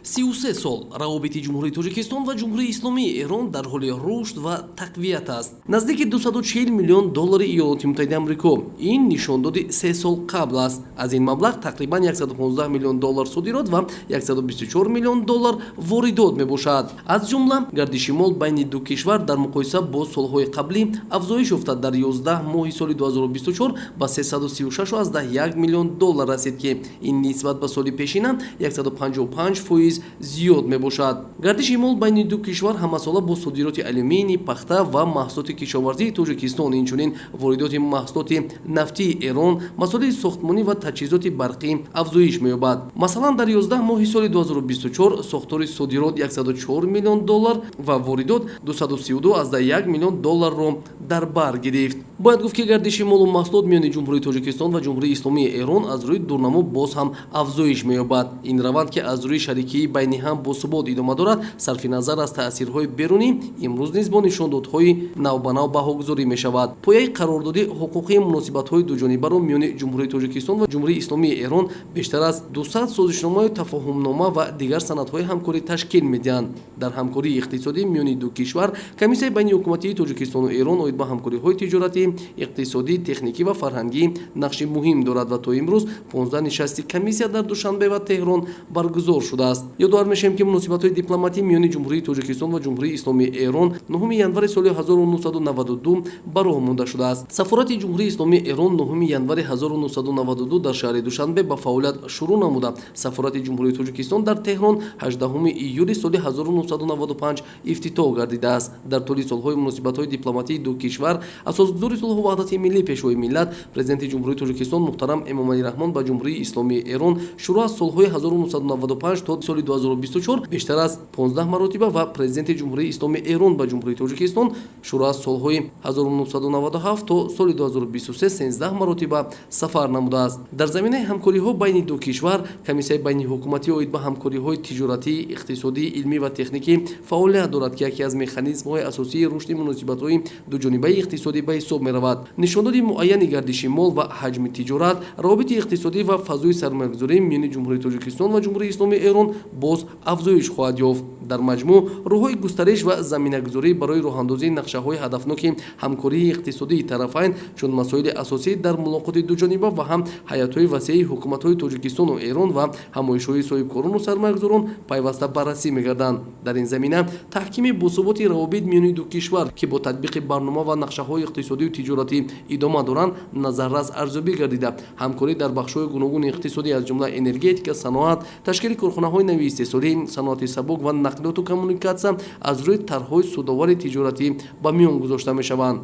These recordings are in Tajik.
33 сол равобити Ҷумҳурии Тоҷикистон ва Ҷумҳурии Исломии Эрон дар ҳоли рушд ва тақвият аст. Наздики 240 миллион доллари Иёлоти Муттаҳидаи Амрико ин нишондоди 3 сол қабл аст. Аз ин маблағ тақрибан 115 миллион доллар содирот ва 124 миллион доллар воридот мебошад. Аз ҷумла гардиши мол байни ду кишвар дар муқоиса бо солҳои қаблӣ афзоиш ёфта, дар 11 моҳи соли 2024 ба 336,1 миллион доллар расид, ки ин нисбат ба соли пешина 155% зиёд мебошад. Гардиши мол байни ду кишвар ҳамасола бо содироти алюминий, пахта ва маҳсулоти кишоварзии Тоҷикистон, инчунин воридоти маҳсулоти нафтии Эрон, масолеҳи сохтмонӣ ва таҷҳизоти барқӣ афзоиш меёбад. Масалан, дар 11 моҳи соли 2024 сохтори содирот 104 миллион доллар ва воридот 232,1 миллион долларро дар бар гирифт. Бояд гуфт, ки гардиши молу маҳсулот миёни Ҷумҳурии Тоҷикистон ва Ҷумҳурии Исломии Эрон аз рӯи дурнамо боз ҳам афзоиш меёбад. Ин раванд, ки аз рӯи шарикии байни ҳам босубот идома дорад, сарфи назар аз таъсирҳои берунӣ, имрӯз низ бо нишондодҳои навбанав баҳогузорӣ мешавад. Пояи қарордоди ҳуқуқии муносибатҳои дуҷонибаро миёни Ҷумҳурии Тоҷикистон ва Ҷумҳурии Исломии Эрон бештар аз 200 созишномаю тафоҳумнома ва дигар санадҳои ҳамкорӣ ташкил медиҳанд. Дар ҳамкории иқтисодӣ миёни ду кишвар Комиссияи байниҳукуматии Тоҷикистону Эрон оид ба ҳамкориҳои тиҷоратӣ, иқтисодӣ, техникӣ ва фарҳангӣ нақши муҳим дорад ва то имрӯз 15 нишасти комиссия дар Душанбе ва Теҳрон баргузор шудааст. Ёдовар мешавем, ки муносибатҳои дипломатӣ миёни Ҷумҳурии Тоҷикистон ва Ҷумҳурии Исломии Эрон 9 январи соли 1992 ба роҳ монда шудааст. Сафорати Ҷумҳурии Исломии Эрон 9 январи 1992 дар шаҳри Душанбе ба фаъолият шурӯъ намуда, сафорати Ҷумҳурии Тоҷикистон дар Теҳрон 18 июли соли 1995 ифтитоҳ гардидааст. Дар тӯли солҳои муносибатҳои дипломатии ду кишвар асосгузори сулҳу ваҳдати миллӣ, Пешвои миллат, Президенти Ҷумҳурии Тоҷикистон муҳтарам Эмомалӣ Раҳмон ба Ҷумҳурии Исломии Эрон шурӯъ аз солҳои 1995 то соли 2024 бештар аз 15 маротиба ва Президенти Ҷумҳурии Исломии Эрон ба Ҷумҳурии Тоҷикистон шурӯъ аз солҳои 1997 то соли 2023 13 маротиба сафар намудааст. Дар заминаи ҳамкориҳо байни ду кишвар Комиссияи байниҳукуматӣ оид ба ҳамкориҳои тиҷоратӣ, иқтисодӣ, илмӣ ва техникӣ фаъолият дорад, ки яке аз механизмҳои асосии рушди муносибатҳои дуҷонибаи иқтисодӣ ба ҳисоб меравад. Нишондоди муайяни гардиши мол ва ҳаҷми тиҷорат, равобити иқтисодӣ ва фазои сармоягузорӣ миёни Ҷумҳурии Тоҷикистон ва Ҷумҳурии Исломии Эрон боз афзоиш хоҳад ёфт. Дар маҷмӯъ, роҳҳои густариш ва заминагузорӣ барои роҳандозии нақшаҳои ҳадафноки ҳамкории иқтисодии тарафайн чун масоили асосӣ дар мулоқоти дуҷониба ва ҳам ҳайатҳои васеи ҳукуматҳои Тоҷикистону Эрон ва ҳамоишҳои соҳибкорону сармоягузорон пайваста баррасӣ мегарданд. Дар ин замина таҳкими босуботи равобит миёни ду кишвар, ки бо татбиқи барнома ва нақшаҳои иқтисодию тиҷоратӣ идома доранд, назаррас арзёбӣ гардида, ҳамкорӣ дар бахшҳои гуногуни иқтисодӣ, аз ҷумла энергетика, саноат, ташкили корхонаҳои нави истеҳсолӣ, саноати сабук ва нақлиёту коммуникатсия аз рӯи тарҳҳои судовари тиҷоратӣ ба миён гузошта мешаванд.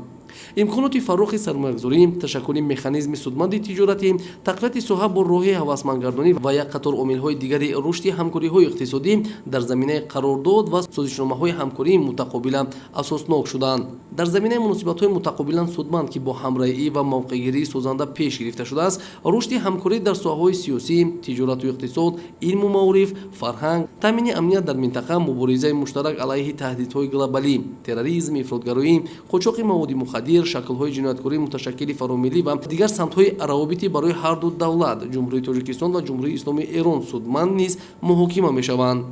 Имконоти фарохи сармоягузорӣ, ташаккули механизми судманди тиҷоратӣ, тақвияти соҳа бо роҳи ҳавасмандгардонӣ ва як қатор омилҳои дигари рушди ҳамкориҳои иқтисодӣ дар заминаи қарордод ва созишномаҳои ҳамкории мутақобила асоснок шуданд. Дар заминаи муносибатҳои мутақобилан судманд, ки бо ҳамраҳӣ ва мавқеъгирии созанда пеш гирифта шудааст, рушди ҳамкорӣ дар соҳаҳои сиёсӣ, тиҷорату иқтисод, илму маориф, фарҳанг, таъмини амният дар минтақа, муборизаи муштарак алайҳи таҳдидҳои глобалӣ, терроризм, ифротгароӣ, қочоқи маводи мухаддир, шаклҳои ҷинояткории муташаккили фаромиллӣ ва дигар самтҳои равобити барои ҳарду давлат, Ҷумҳурии Тоҷикистон ва Ҷумҳурии Исломии Эрон, судманд низ муҳокима мешаванд.